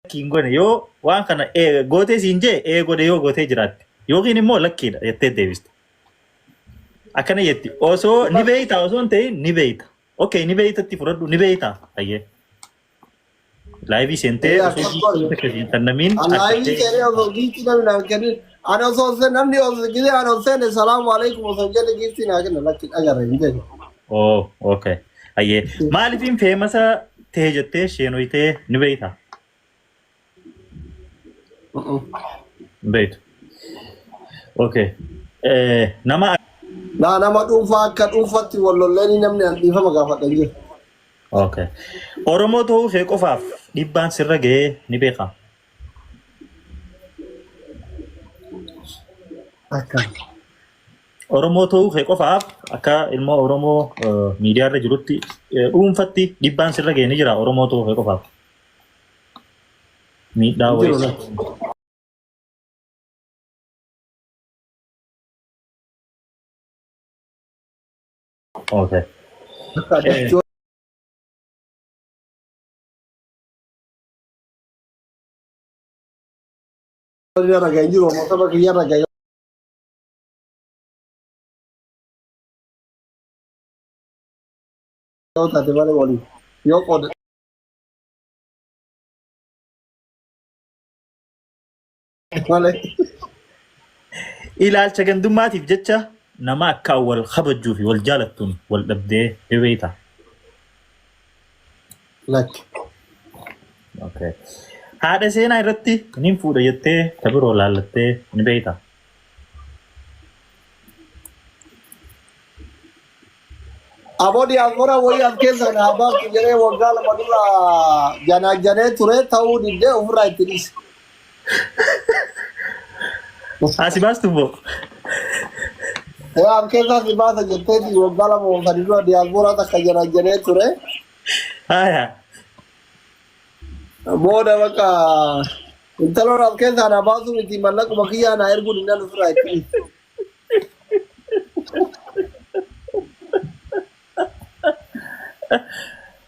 Lakkii hin goone yoo waan kana ee gootee siin jee ee godhe yoo gootee jiraatte yookiin immoo lakkiidha jettee deebiste. Akkana jetti osoo ni beeyta osoo hin ta'in ni beeyta. Okay ni beeytatti fudhadhu ni beeyta hayyee. Laayivii seentee Ee, osoo akkas giiftii godhe. takka siin tannamiin Alaayii argattee seenee osoo giiftii namni naan kennin. Ani osoo hin namni osoo gisee ani osoo seene salaamu alaikum osoo hin jenne giiftii naa kenna lakki agarre hin jedhu. Oh, okay. Hayyee. Maaliifin feemasa ta'e jettee sheenoytee ni beeyta? Hin beeytu. Okay. Nama Naa nama dhuunfaa akka dhuunfaatti wal lolleeni namni an dhiifama gaafadha hin jiru. Okay. Oromoo ta'uu kee qofaaf dhiibbaan sirra ga'ee ni beekaa? Akka. Oromoo ta'uu kee qofaaf akka ilma Oromoo miidiyaa irra jirutti dhuunfatti dhiibbaan sirra ga'e ni jira Oromoo ta'uu kee qofaaf. Miidhaa Hin jiru wayii. lakki. Okay. Akka dachoo irra ga'e hin jiru Oromoo saba kiyya irra ga'e yoo taate malee waliin yoo qooda malee. Ilaalcha gandummaatiif jecha nama akka wal kabajjuu fi wal jaalattuun wal dhabdee ni beekta. Lakki. Okay. Haadha seenaa irratti nin fuudha jettee ta biroo laallattee ni beekta. Aboo diyaaspoora wayii as keessa naa baaftu jedhee waggaa 2 dura janaajjanee ture ta'uu diddee ofirraa itti dhiise. Asi baastu immoo. Ee as keessaa si baasa jetteeti waggaa 2 3 dura diyaaspoora takka janaajjanee ture. Haya. Booda bakka intaloon as keessaa naa baasuu miti mallaquma kiyyaa naa erguu dinnaan ofirraa itti dhiise.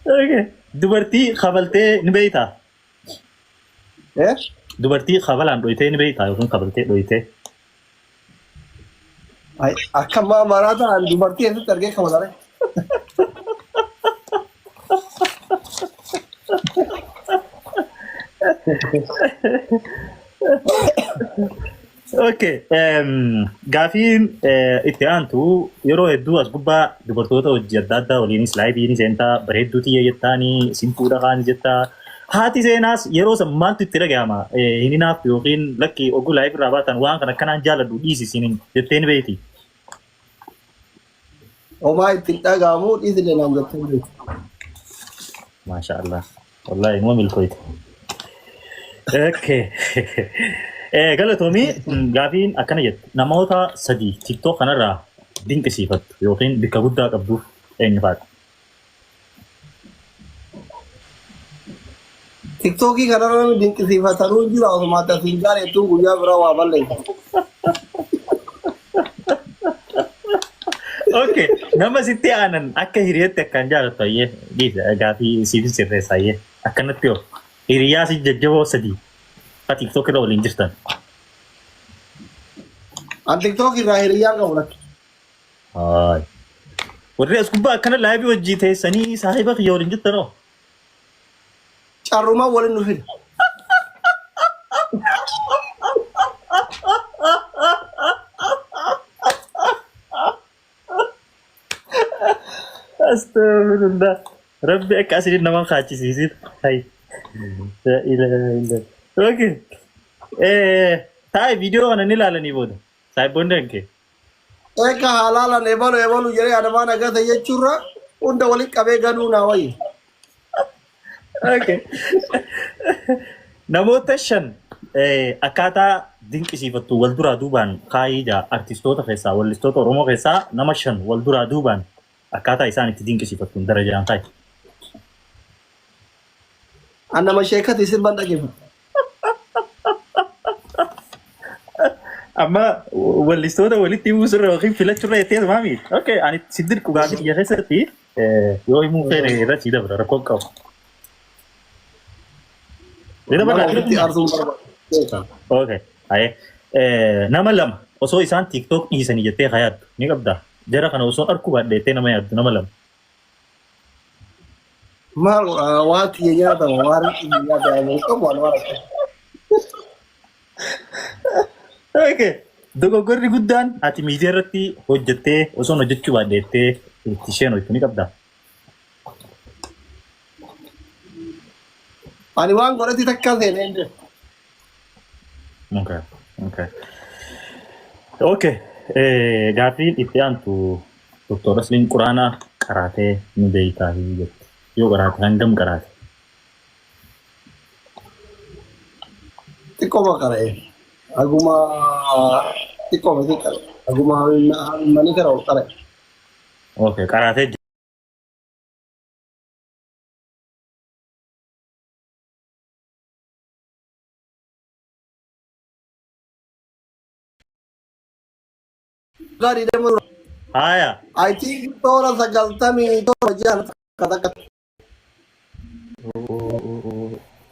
Okay. Dubartii kabaltee ni beektaa? Eh? Dubartii kabalaan dhoytee ni beektaa yookiin kabaltee dhoytee? Ay, akka ammaa maraa ta'an dubartii eessatti argee kabalare? Okay. Gaafiin itti aantu yeroo hedduu as gubbaa dubartoota hojii adda addaa waliinis laayivii ni seentaa bareedduu tiyya jettaanii isin fuudha kaani jettaa. Haati seenaas yeroo san maaltu itti dhaga'ama? Hin hinaaftu yookiin lakki oguu laayivii irraa baatan waan kana akkanaan jaaladhu dhiisi isiniin jettee ni beekti. Homaa itti hin dhaga'amu dhiisile naan jettee hin beektu. Maasha Allah. Wallahi immoo milkooyte. Okay. Galatoomii gaafiin akkana jette. Namoota sadii TikTok kanarraa dinqisiifattu yookiin bikka guddaa qabduuf eenyu faadha? Tiktookii kanarra namni dinqisiifatanuu hin jira osuma ati asiin gaareettuun guyyaa biraa waa balleessa. Okay. Nama sitti aanan akka hiriyaatti akkaan jaalattu ayyee dhiisa gaafii siif sirreessa ayyee akkanatti yoo hiriyaa si jajjaboo sadii fa TikTok irra waliin jirtan. An tiktookii irraa hiriyyaan qabu lakki. Haay. Warri as gubbaa akkana laayivii hojii teessanii saahiba kiyya waliin jirtanoo? Carrumaan waliin nu fida. Astagfirullah. Rabbi akka asii nama kaachisiisin. Hay. La ilaha illallah. Okay. Taa'e viidiyoo kana ni ilaalanii booda. Saahiboonni hanke. Eeka halaalan ebalu ebalu jedhee adamaan agata jechuurra hunda walitti qabee ganuu naa wayya. Okay. Namoota shan akkaataa dinqisiifattu wal duraa duubaan kaayii jaa artistoota keessaa wallistoota Oromoo keessaa nama shan wal duraa duubaan akkaataa isaan itti dinqisiifattuun darajaan kaayi. An nama sheekati sirban dhageeffadha. Amma wallistoota walitti buusurra yookiin filachurra jettee maami? Okay, ani si dirqu gaafii kiyya keessatti yoo himuu feene irra si dabra rakkoo hin qabu. Nama ofitti aarsuun barbaadu. Okay. Aye. Nama lama osoo isaan TikTok dhiisanii jettee haa yaaddu ni qabdaa. Jara kana osoo arkuu baadhe jettee nama yaaddu nama lama. Maal waan kiyya nyaatama, waan kiyya nyaatama qabu, waan waan akkasii. Okay. Dogoggorri guddaan ati miidiyaa irratti hojjettee osoo hojjechuu baadhe jettee itti isheen hojjetu ni qabdaa. Ani waan godhatti takka seenee hin beeku. Okay. Okay. Okay. Gaaffiin itti aantu Dr. Asliin Quraanaa qaraatee ni beektaa jetti. Yoo qaraate hangam qaraate? Xiqqooma qara'e. Aguma xiqqooma qara'e. Aguma manii kana ol qara'e. Okay. Qaraatee Gaarii deemu. Haaya. I think toora 97 jiran takka takka.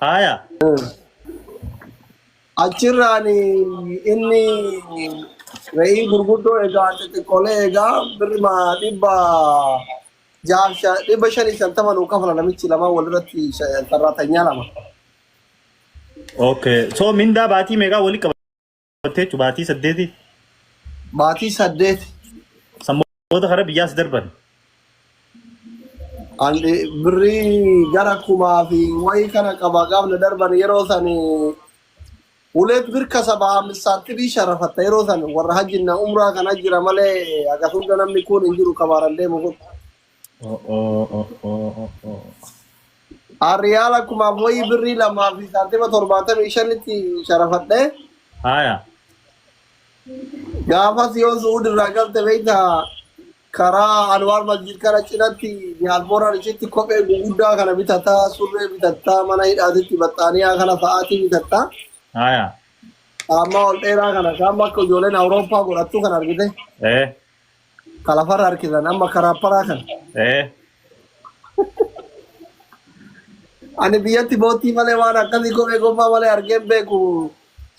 Haaya. Achirraan inni re'ii gurguddoo egaa xixiqqoolee egaa birrima 600, 550 nuu kafala namichi lamaan walirratti sarraatanyaa lama. Okay. So mindaa baatii meeqaa walii qabattee jechuudha? Baatii 8? Baatii 8. Sammoota kara biyyaas darban. Ani birrii gara kumaa fi wayii kana qaba gaafna darban. Yeroo san uleet birka saba saantimii sharafatta. Yeroo san warra hajjinna umraa kana jira malee agas hunda namni kun hin jiru kabaaran deemu kun. Oh, oh, oh, oh, oh. Riyaala kumaaf wayii birrii 2 fi saantima 75tti sharafadhe. Haaya. Gaafas yoo Su'uud irraa galte beektaa, karaa Anwaar Masjid kana cinatti diyaaspooraan ishitti kophee guguddaa kana bitataa, surree bitataa, mana hidhaatitti baxxaaniyaa kana sa'aatii bitataa. Haaya. Amma ol dheeraa kana kaama akka ijoolleen Awurooppaa godhattu kan argite. Kalafarra harkisan amma karaapparaa kana. Ani biyyatti boottii malee waan akkasii kophee goffaa malee argeen beeku.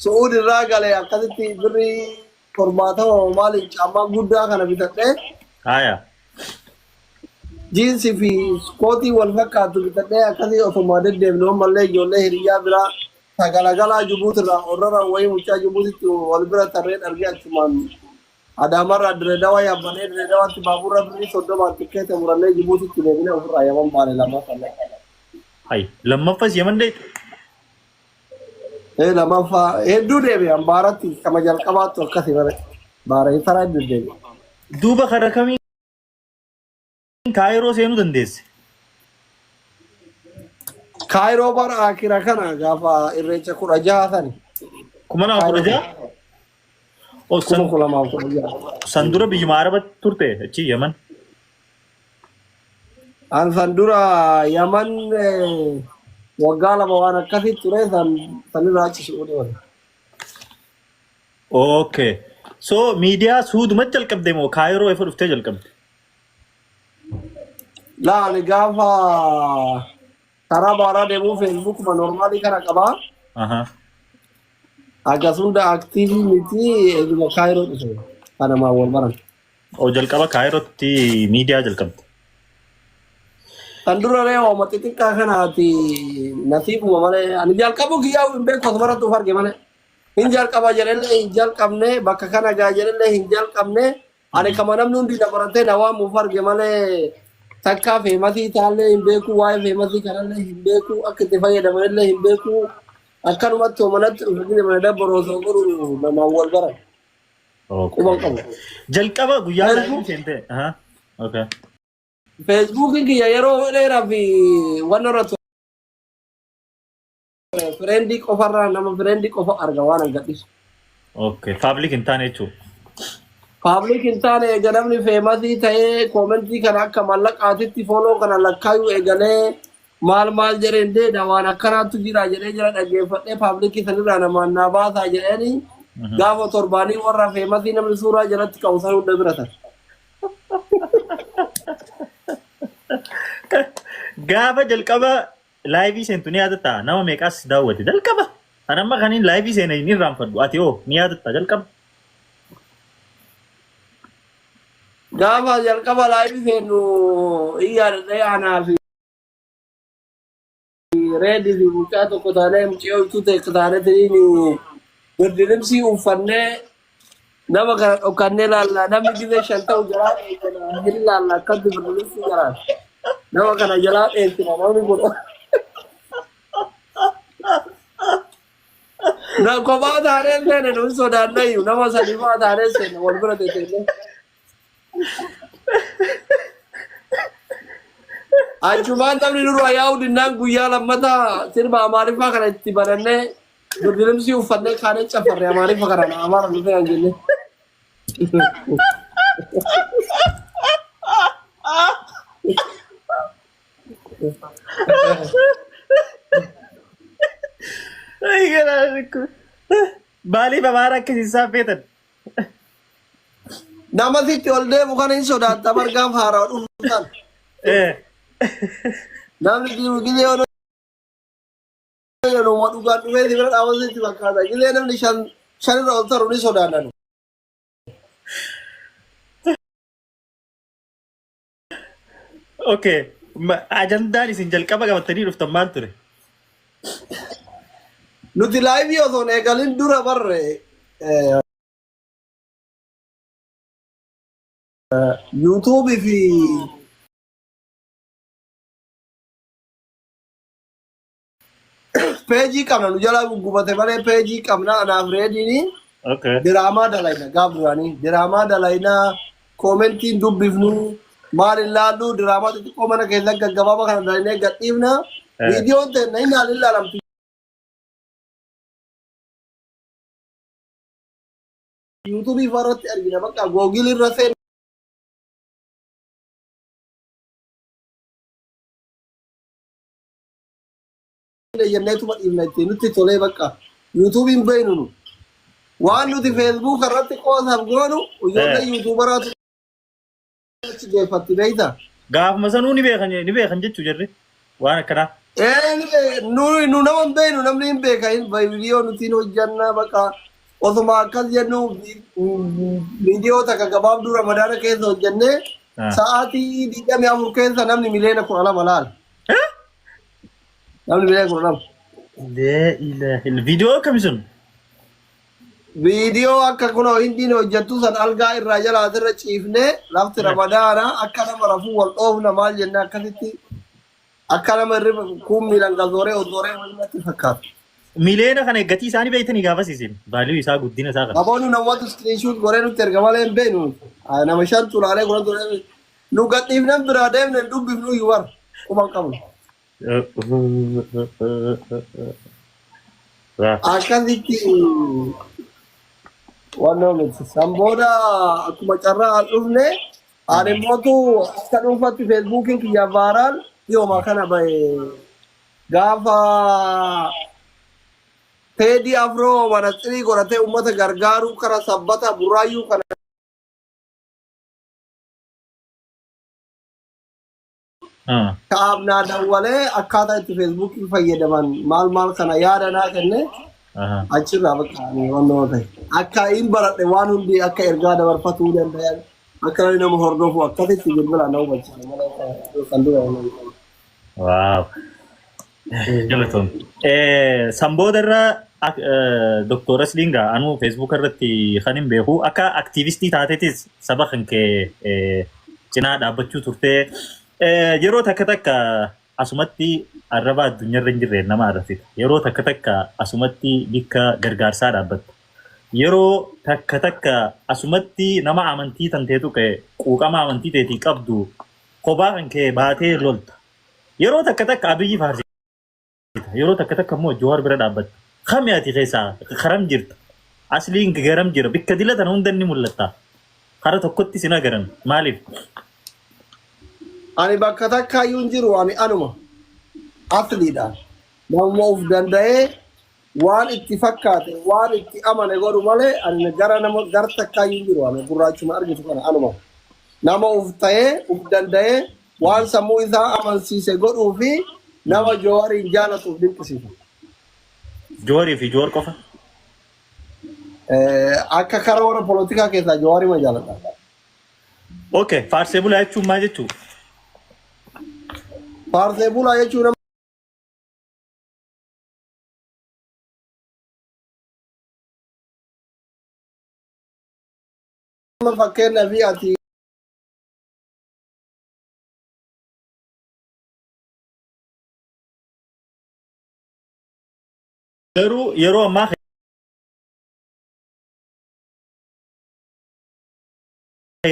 Su'uud irraa galee akkasitti birrii 70 maaliin caammaa guddaa kana bitadhee, jiinsii fi kootii wal fakkaatu bitadhee akkasii osuma deddeemnu ammallee ijoollee hiriyyaa biraa sagalagalaa Jibuutirraa orrara wayii mucaa Jibuutitti wal bira tarreen argee, achumaan Adaamarraa Direedawaa yaabbannee, Direedawaatti baaburra birrii 30n tikkeeta murannee Jibuutitti deebinee ofirraa Yaman baane lammaffaa. Hay. Lammaffas Yaman deete. Ee, lammaffaa hedduu deebi'an baaratti kama jalqabaattu akkasii malee baara karaa hedduu deebi'e. Duuba kara kamiin Kaayiroo seenuu dandeesse? Kaayiroo bara akira kana gaafa irreecha 16 sani. 2016? Oh, kuma san, 2016. San dura biyyuma Arabatti turte achi Yaman. An san dura Yaman waggaa 2 waan akkasii ture, san sanirraa achi Su'uudii wal. Okay. So miidiyaa suuduma jalqabde moo Kaayiroo efa dhuftee jalqabde? Laa, ani gaafa karaa baaraa deemuu Feesbuukuma normaalii kana qabaa. Agas hunda active miti, eeguma Kaayiroo dhufe kanamaan wal baran. O, jalqaba Kaayirootti miidiyaa jalqabde. Kan dura ree ooma xixiqqaa kanaati nasiibuma malee ani jalqabu kiyyaa hin beeku, asumarratti of arge malee. Hin jalqaba jedhellee hin jalqabne, bakka kana gaa jedhellee hin jalqabne. Ani kama namni hundi na baratee na waamuuf arge malee takkaa famous taallee hin beeku, waa'ee famous kanallee hin beeku, akka itti fayyadamanillee hin beeku. Akkanumatti oomanatti dhufe mana dabbaroo osoo godhu namaan wal baran. Quban qabu. Jalqaba guyyaa Facebook live seente. Aha. Okay. Feesbuukiin kiyya yeroo dheeraa fi waan irra ture friend qofarraa, nama friend qofa arga waan argadhisu. Okay. Public hin taane jechuudha. Public hin taane. Eega namni famous ta'ee comment kana akka mallaqaatitti follow kana lakkaayuu eegalee maal maal jedheen deeda waan akkanaatu jira jedhee jira dhaggeeffadhee public sanirraa namaan naa baasaa jedheeni gaafa torbaanii warra famous namni suuraa jalatti ka'u san hunda bira tare. Gaafa jalqaba Live seentu ni yaadatta? Nama meeqaas daawwate jalqaba? An amma kaniin live seene hin irraanfadhu. Ati hoo ni yaadatta jalqaba? Gaafa jalqaba live seennu hin yaadadhee, anaa fi Reedii fi mucaa tokko taanee, mucayyoo tokko taanee tiriin birdilimsii uffannee nama kana dhokkannee laalla. Namni gizee shan ta'u jalaa dheessina, hin laalla akkatti birdilimsii jalaan nama kana jalaa dheessina. Namni kun na kophaa taanee seene, nu hin sodaannayyuu. Nama sadii fa'aa taanee seene, wal bira teessee. Achumaan namni nurraa yaa'uu dinnaan guyyaa lammataa sirba Amaariffaa kana itti banannee, birdilimsii uffannee kaanee cafarre. Amaariffa kana Amaara dhufee kan jenne. Ay, garaa. Maaliif Amaara akkasiin feetan? Nama sitti ol deemu kana hin sodaatta margaaf haaraa dhuftan. Namni jiru gizee ol jedhu dhugaan dhufee si bira dhaabatu sitti fakkaata. Gizee namni shan shanirra ol taru ni sodaannan. Okay. Ajandaan isin jalqaba qabattanii dhuftan maal ture? Nuti live osoo hin eegalin dura barre YouTube fi peejii qabna. Nu jalaa guggubate malee peejii qabna, anaaf Reediini. Diraamaa dalayna gaaf duraanii, diraamaa dalayna, koomentiin dubbifnu, maal ilaallu, diraamaa xixiqqoo mana keessa gaggabaabaa kana dalaynee gadhiifna. Viidiyoon ta'e hin ilaalamtu. YouTube irratti argina, bakka Google irra seenee jenneetuma dhiifna. Itti nutti tolee bakka YouTube'n beeynu nu. Waan nuti Facebook irratti qoosaaf goonu ijoollee YouTuberaatu achi geeffatti, beeyta. Gaafuma sanuu ni beekan jechuu jirri waan akkanaa. Ee, nu nama hin beeynu, namni hin beeka. Viidiyoo nuti hin hojjanna, bakka osuma akkas jennu viidiyoo takka gabaabduu Ramadaana keessa hojjannee sa'aatii 24 keessa namni miliyoona 12 laala. Namni miliyoona 12. Laa ilaaha illa. Viidiyoo akkamii sun? Viidiyoo akka kunoo Hindiin hojjettu san, algaa irraa jalaa asirra ciifnee, lafti Ramadaana, akka nama rafuu wal dhoofna, maal jenne, akkasitti akka nama hirriba kuun miilan gazooree ozooree wayii natti fakkaata. Miliyoona kana gatii isaanii beektanii gaafas isin value isaa, guddina isaa kana. Namoonni namoota screenshot godhee nutti erga malee hin beeknu. Nama shan tulaalee kudhan tulaalee nu gadhiifnan biraa deemne, hin dubbifnu iyyuu bara quba hin qabnu. Akkasitti wannoo miti. San booda akkuma carraa al dhufne, ani immootu akka dhuunfaatti Facebookiin kiyya viral dhiyooma kana bahe, gaafa Teedii Afroo manaxirii godhatee uummata gargaaruu kara Sabbata Burraayyuu kana ka'aaf naa dawwalee, akkaataa itti Facebookii fayyadaman maal maal kana yaada naa kenne. Achirraa bakka ani wannoo ta'e akka hin baradhe, waan hundi akka ergaa dabarfatuu danda'an, akka namni nama hordofu akkasitti bilbilaan na hubachiisa malee kan dura hin qabu. Wow. Galatoom. San booda irra Dr. Asliin gaa anuu Facebook irratti kan hin beeku akka aktiivistii taatetis saba kan kee cinaa dhaabbachuu turtee, yeroo takka takka asumatti arraba addunyaarra hin jirre nama arrabsita. Yeroo takka takka asumatti bikka gargaarsaa dhaabbatta. Yeroo takka takka asumatti nama amantii tanteetu ka'e, quuqama amantii teetii qabdu kophaa kan kee baatee lolta. Yeroo takka takka Abiyyi faarsita. Yeroo takka takka immoo Jawaar bira dhaabbatta. Kami ati keessaa karam jirta? Asliin garam jira? Bikka dila tana hunda ni mul'atta. Kara tokkotti sin agaran. Maaliif? Ani bakka takkaayyuu hin jiru, ani anuma asliidha. Namuma of danda'ee waan itti fakkaate, waan itti amane godhu malee ani gara nama gara takkaayyuu hin jiru. Ani gurraachuma argitu kana anuma. Nama of ta'ee of danda'ee waan sammuu isaa amansiise godhuu fi Nama Jawaariin jaalatuuf dinqisiifa. Jawaarii fi Jawaar qofa. Akka karaa warra polotikaa keessaa Jawaarii ma jaaladha. Okay, faarsee bulaa jechuun maal jechuu? Faarsee bulaa jechuun amma fakkeenyaaf ati Garuu yeroo ammaa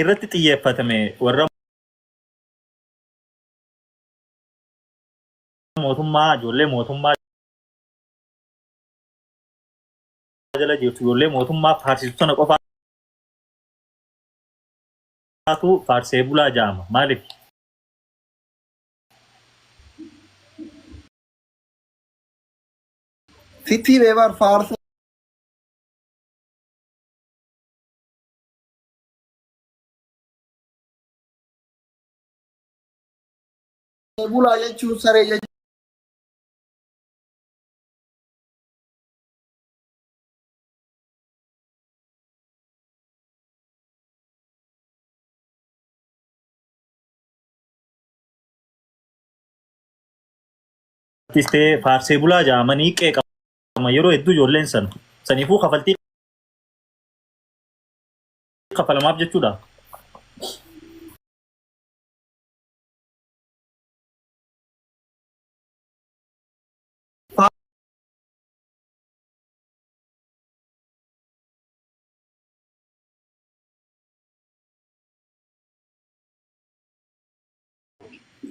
irratti xiyyeeffatame warra mootummaa ijoollee mootummaa jala jirtu ijoollee mootummaa faarsitu sana qofaatu faarsee bulaa jaama. Maaliif? Sitti himee bar faarsee bulaa jechuun saree Tistee faarsee bulaa jaamanii qeeqama yeroo hedduu ijoolleen san. Saniifuu kafaltii kafalamaaf jechuudha.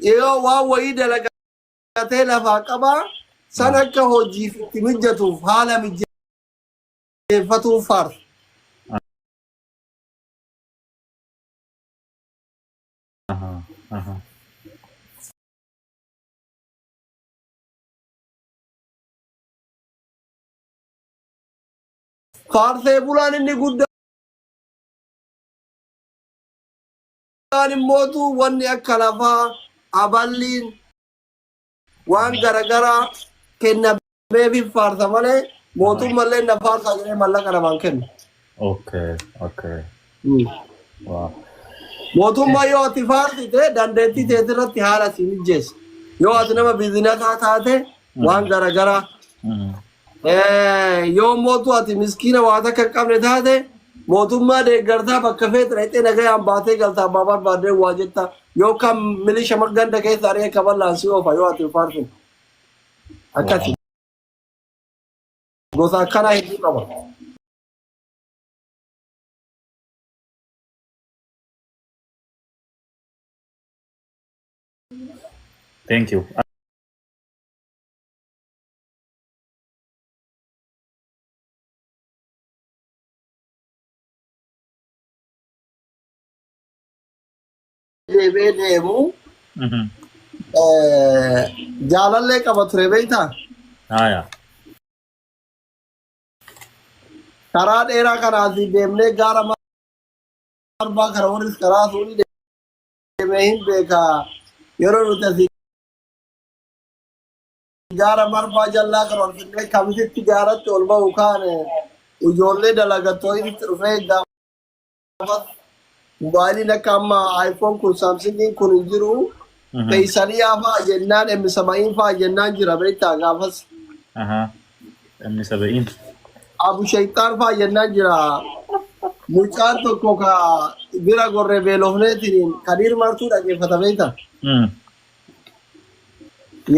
Yoo waan wayii dalagatee lafaa qabaa san akka hojiif itti mijatuuf haala mijeeffatuuf faarsa. Faarsee bulaan inni guddaan immootu wanni akka lafaa aballiin waan garagaraa kennameefi faarsa malee mootummallee na faarsaa jedhee mallaqa namaan kennu. Okay. Wow. Mootummaa yoo ati faarsite dandeettii teetirratti haala si mijeessa. Yoo ati nama biizinasaa taate waan garagaraa yoo mootu ati miskiina waa takka hin qabne taate mootummaa deeggartaa bakka feete dhaqxee nagayaan baatee galta abbaa barbaaddee waa jetta yookaan milisha ganda keessa ari'ee kaballaan si oofa yoo ati hin faarsine. Akkasi. Gosa akkanaa hedduu qaba. Thank you. Deebee deemu jaalallee qaba ture beektaa? Haya. Karaa dheeraa kana asii deemnee gaara marbaa kana warris karaa suunii deemee hin beekaa. Yeroo nuti asii gaara marbaa jallaa kana ol finnee kamisitti gaaratti ol bahu kaane ijoollee dalagattootitti dhufee gaafas mobaayiliin akka amma iPhone kun Samsungiin kun hin jiru. Feysaliyaa fa'a jennaan M70 fa'a jennaan jira beektaa gaafas. Aha. Inni saba'iin. Abu Shayxaan fa'a jennaan jira. Mucaan tokko ka bira gorree beelofneetiin Kadiir Martuu dhaggeeffata beektaa?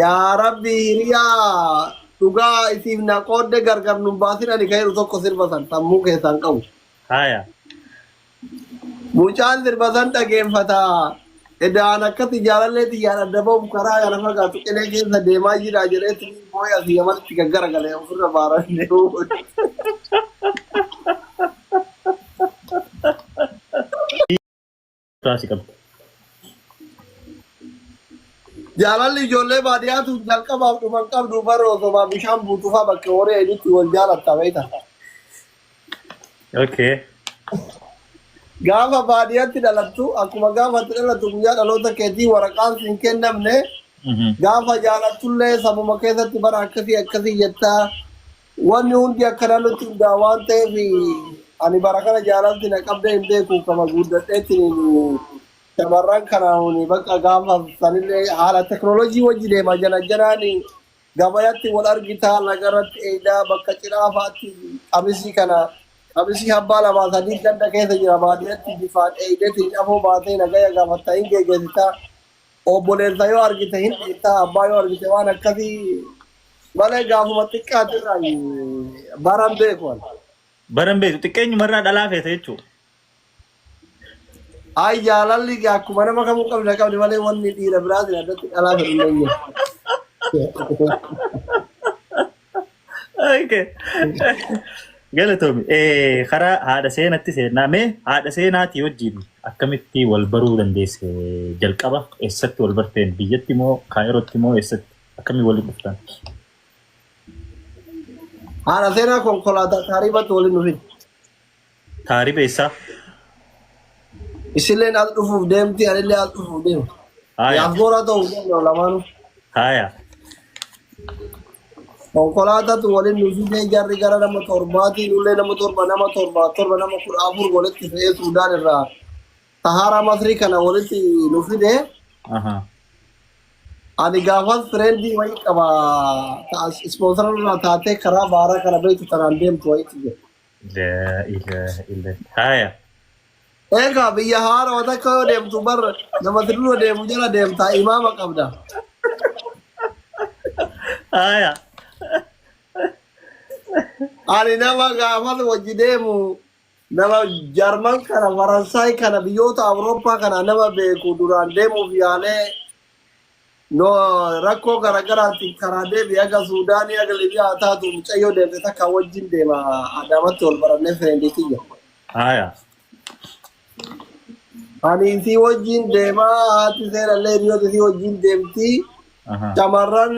Yaa Rabbi hiriyaa dhugaa isiif na qoodde gargar nun baasin ani kan jedhu tokko sirba san sammuu keessaan qabu. Haya. Mucaan sirba san dhageeffata. Edaan akkatti jaalallee xiyyaan adda ba'uuf karaa kana fagaatu qilee keessa deemaa jira jedheetti boo'ee asii yamanitti gaggaragalee ofirra baaran deemu. Taasi qabda. Jaalalli ijoollee baadiyyaatu jalqabaaf dhuman qabdu bara osoo bishaan buutufaa bakka horii eegutti wal jaalatta beekta. Okay. Gaafa baadiyyaatti dhalattu akkuma gaafa itti dhalattu guyyaa dhaloota keetii waraqaan siin kennamne. Gaafa jaalattullee sabuma keessatti bara akkasii akkasii jettaa wanni hundi akka naannootti hundaa waan ta'eef ani bara kana jaalalti na qabdee hin beeku kama guddadheetti shamarran kana bakka gaafa sanillee haala teknooloojii wajji deema jana janaan gabayatti wal argitaa lagarratti eedaa bakka cidhaa fa'aatti qamisii kana qamisii abbaa lamaa sadii ganda keessa jira baadiyyaatti bifaan eedeetiin afoo baatee nagaya gaafattaa hin geggeessitaa obboleessa yoo argite hin dhiittaa abbaa yoo argite waan akkasii malee gaafuma xiqqaatirraa baran beeku ani. Baran beektu xiqqeenyumarraa dhalaa feete jechuudha. Ay jaalalli akkuma nama kamuu qabna qabdi malee wanni dhiira biraatiin addatti dhalaa fedhu hin jiru. Okay. Galatoomi. Karaa haadha seenatti seenaa mee haadha seenaatii wajjin akkamitti wal baruu dandeesse jalqaba eessatti wal barteen biyyatti moo kaayirootti moo eessatti akkamii waliin dhuftan? Haadha seenaa konkolaataa taariibatti waliin dhufin. Taariba eessaa? Isilleen as dhufuuf deemti anillee as dhufuuf deema. Haaya. Yaaskooraa ta'uuf deemna lamaanuu. Haaya. Konkolaataatu waliin nu fidee jarri gara nama torbaatiin ullee nama torba nama torba torba nama 14 walitti fe'ee Suudaan irraa Saharaa Masrii kana walitti nu fidee Aha. ani gaafas friendii wayii qaba ispoonsara irraa taatee karaa baaraa kana beektu tanaan deemtu wayiitu jira. Laa ilaaha illa. Haaya. Egaa biyya haarawaa takka yoo deemtu bar namatti dura deemu jala deemtaa imaama qabda. Haaya. Ani nama gaafas wajji deemu nama Jarman kana Faransaay kana biyyoota Awurooppaa kana nama beeku duraan deemuuf yaalee no rakkoo garaagaraatiin karaa deebi haga Suudaanii haga Libiyaa taatu mucayyoo deemte takka wajjin deema Adaamatti wal barannee friendii kiyya. Haaya. Ani isii wajjin deemaa haati seerallee hiriyoota isii wajjin deemti. Aha. Shamarran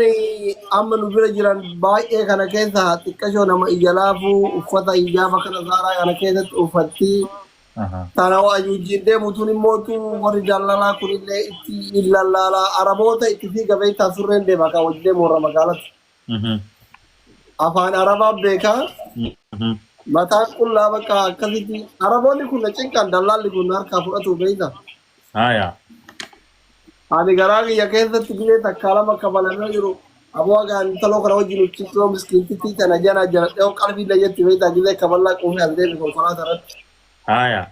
amma nu bira jiran baay'ee kana keessa xiqqashoo nama ija laafuu uffata hijaaba kana saaraa kana keessatti uffatti. Aha. Tana wajjin deemu tun immootu warri dallalaa kunillee itti hin lallaalaa Araboota itti fiiga beektaa surreen deema kan wajjin deemu warra magaalatti. Afaan Arabaa beekaa mataan qullaa bakka akkasitti Araboonni kun na cinqan dallaalli kun harkaa fudhatu beektaa. Haaya. Ani garaa kiyya keessatti gizee takkaa lama kafalamee jiru aboo hagaan intaloo kana wajjin uccittoo miskiintittii tana jana jaladhee qalbii layyatti beektaa gizee kaballaa quufee as deebi konkolaataa irratti. Haaya.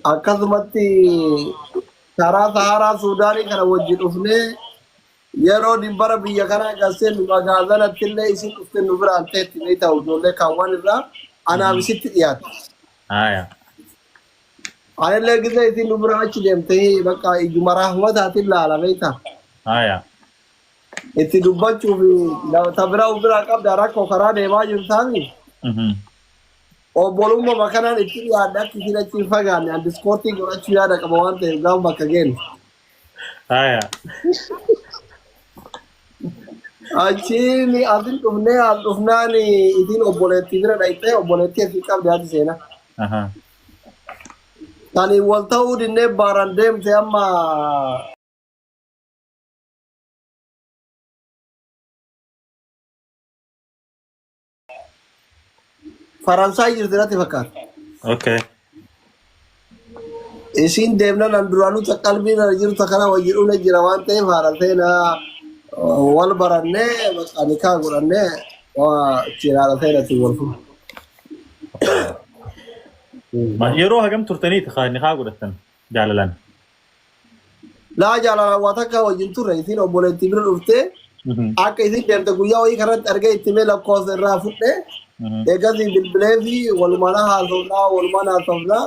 Akkasumatti karaa Saharaa Suudaanii kana wajjin dhufnee yeroo dibbara biyya kanaa galsee nu magaazanatti illee isin dhufte nu biraan teetti beektaa ijoollee kaawwan irraa anaaf isitti dhiyaate. Haaya. Anillee gizee isin nu biraa achi deemtee bakka ijuma rahmataatiin laala beektaa. Haaya. Itti dubbachuuf ta biraa of biraa qabda rakkoo karaa deemaa jirtaami. Obbolummaa kanaan itti dhiyaadha akka isin achi hin fagaanne an diskoortii godhachuu yaada qaba waan ta'eef gaafa bakka geenne. Haaya. Achiin asin dhufnee as dhufnaan isin obboleettii bira dhaqxee obboleettii asii qabdi haati seenaa. Aha. Tani wal ta'uu dinnee baaraan deemte amma Faransaay jirti natti fakkaata. Okay. Isiin deemnaan an duraanuu ta qalbii irra jirtu kana wajji dhumne jira waan ta'eef haadha seenaa wal barannee bakka nikaa godhannee ittiin haadha seenaatiin wal fuudhu. Yeroo hagam turtaniiti nikaa godhattan jaalalaan? Laa jaalalaan waa takka wajjin turre isiin obboleettii bira dhuftee akka isiin deemte guyyaa wayii kanatti argee itti mee lakkoofsa irraa fudhee eegasii bilbilee fi walumaan haasofnaa walumaan haasofnaa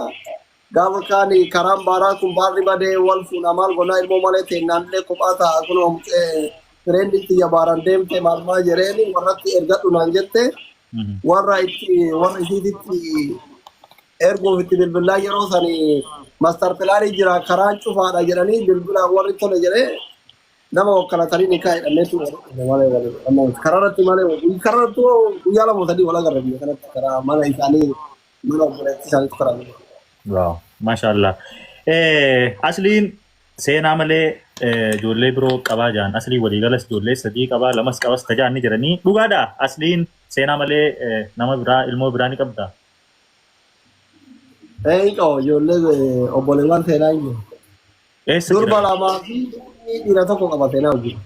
gaafa kaan karaan baaraa kun baarri badee wal fuunaa maal godhaa ilmoo malee teennaan illee kophaa ta'a kunoo fireendi tiyya baaraan deemte maal maal jedheeni warratti ergadhu naan jette warra itti warra isiititti erguuf itti bilbilaa yeroo sani master pilaanii jira karaan cufaadha jedhanii bilbila warri tole jedhee nama wakkalatanii ni kaa'e dhanneetu malee karaarratti malee karaarratti guyyaa lama sadii wal agarra biyya kanatti karaa mana isaanii mana obboleettii isaaniitu karaa jiru. Wow, maashaallah. Asliin seenaa malee Ijoollee biroo qabaa jaan aslii waliigalas ijoollee sadii qabaa lamas qabas tajaan ni jiranii dhugaadha asliin seenaa malee nama biraa ilmoo biraa ni qabda. Hin qaba ijoollee obboleewwan seenaa hin jiru. Eessa Durba jiran? lamaa fi dhiira tokko qaba seenaa wajjin.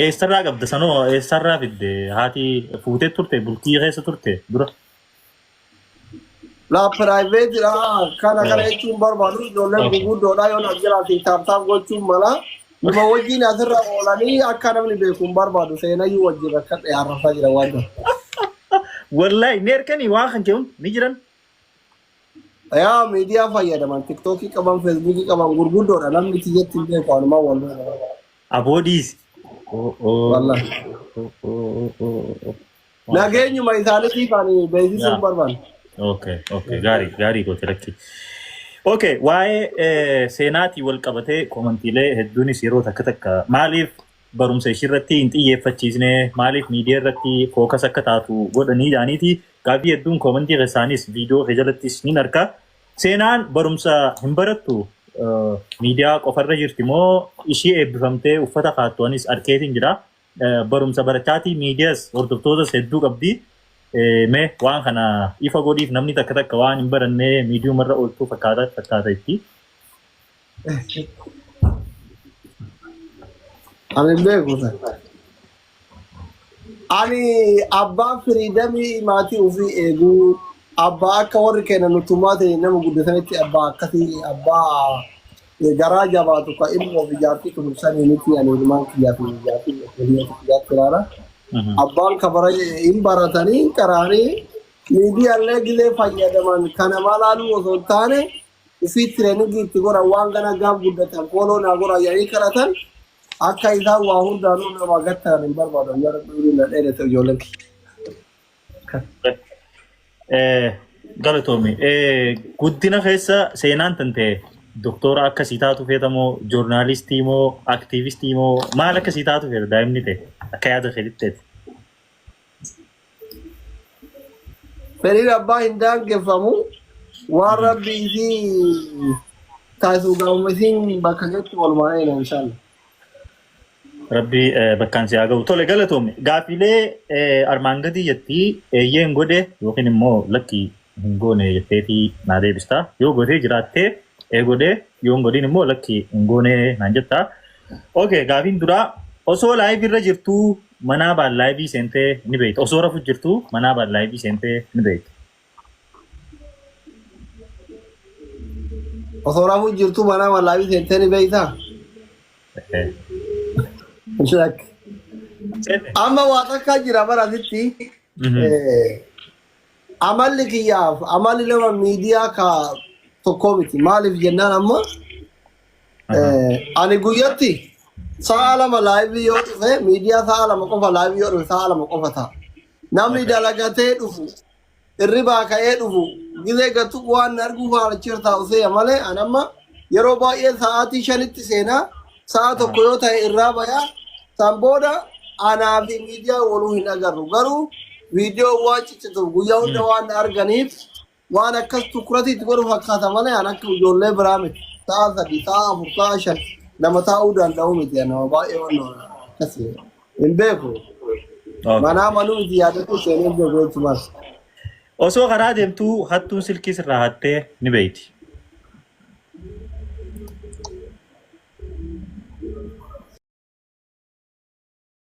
Eessarraa qabda sanoo eessarraa fidde haati fuutee turte bultii keessa turte dura? La private dha kana kana jechuun barbaadu ijoolleen gurguddoodha yoo na jira fi tap tap gochuun mala numa wajjin asirra oolanii akka namni beeku hin barbaadu seenayyuu wajjin rakkadhe arrabsaa jira waan ta'eef. Wallahi ni erkanii waan kan keewwan ni jiran. Yaa miidiyaa fayyadaman tiktookii qaban feesbuukii qaban gurguddoodha namni kiyyatti hin beeku anumaa wal Aboodiis. Wallahi. Nageenyuma isaaniitiif ani beeksisuu hin barbaanne. Okay, gaarii gaarii goote lakki. Okay, waa'ee seenaatii wal qabatee komantiilee hedduunis yeroo takka takka maaliif barumsa ishii irratti hin xiyyeeffachiisne maaliif miidiyaa irratti focus akka taatu godhanii jaaniiti gaaffii hedduun komantii keessaanis viidiyoo kee jalattis ni arka. Seenaan barumsa hin barattu miidiyaa qofarra jirti moo ishii eebbifamtee uffata kaattu anis arkeetiin jira. Barumsa barachaatii miidiyaas hordoftootas hedduu qabdi. Mee waan kana ifa godhiif namni takka takka waan hin baranne miidiyumarra ooltuu fakkaata fakkaata itti. Ani hin beeku. Ani abbaa freedomii maatii ofii eeguu abbaa akka warri kenna nutumaa ta'e nama guddisanitti abbaa akkasii abbaa garaa jabaatu ka ilmoo fi jaartii kunuunsanii miti ani ilmaan kiyyaa fi jaartii hiriyoota kiyyaatti ilaala. Abbaan kabara hin baratanii hin qaraanii miidiyaalee gilee fayyadaman kana maalaaluu osoo hin taane ofii trainingii itti godhan waan gana gaaf guddatan follow naa godhan jedhanii kadhatan akka isaan waa hundaanuu nama gattaan hin barbaadan yoo rabbi na dheeresse ijoolleen kiyya. Galatoomi. Guddina keessa seenaan tan ta'e doktora akkasii taatu feeta moo joornaalistii moo aktiivistii moo maal akkasii taatu feeta daa'imni ta'e akka yaada keetitti ta'e? Fedhiin abbaa hin daangeffamu waan rabbi isii taasisu gaafuma isiin bakka geettu walumaan eena inshallah. Rabbi bakkaan si haa ga'u. Tole galatoomi. Gaaffiilee armaan gadii jettii eeyyeen godhe yookiin immoo lakki hin goone jetteetii naa deebista. Yoo gootee jiraattee ee godhe yoo hin godhin immoo lakki hin goone naan jetta. Okay, gaafiin duraa osoo live irra jirtuu manaa baan live seentee ni beekta. Osoo rafu jirtuu manaa baan live seentee ni beekta. Osoo rafuu jirtuu manaa live seentee ni beektaa? Lakki. Seente. Amma waa takkaa jira bara asitti. Amalli kiyyaaf amalli nama miidiyaa ka tokkoo miti. Maaliif jennaan amma ani guyyatti sa'a 2 live yoo dhufe miidiyaa sa'a 2 qofa live yoo dhufe sa'a 2 qofa ta'a. Namni dalagatee dhufu irribaa ka'ee dhufu gizee gatu waan arguu faana taa'u seeya malee an amma yeroo baay'ee sa'aatii 5tti seenaa sa'a 1 yoo ta'e irraa bayaa san booda anaa fi miidiyaa waluu hin agarru garuu viidiyoo waan ciccituuf guyyaa hunda waan arganiif waan akkas tukuratii itti godhu fakkaata malee an akka ijoollee biraa miti sa'a 3 sa'a 4 sa'a 5 nama taa'uu danda'u miti nama baay'ee waan akkas hin beeku manaa manuu miti yaadatu seenee beeku jechuumas. Osoo karaa deemtuu hattuun silkii sirraa hattee ni beeyti.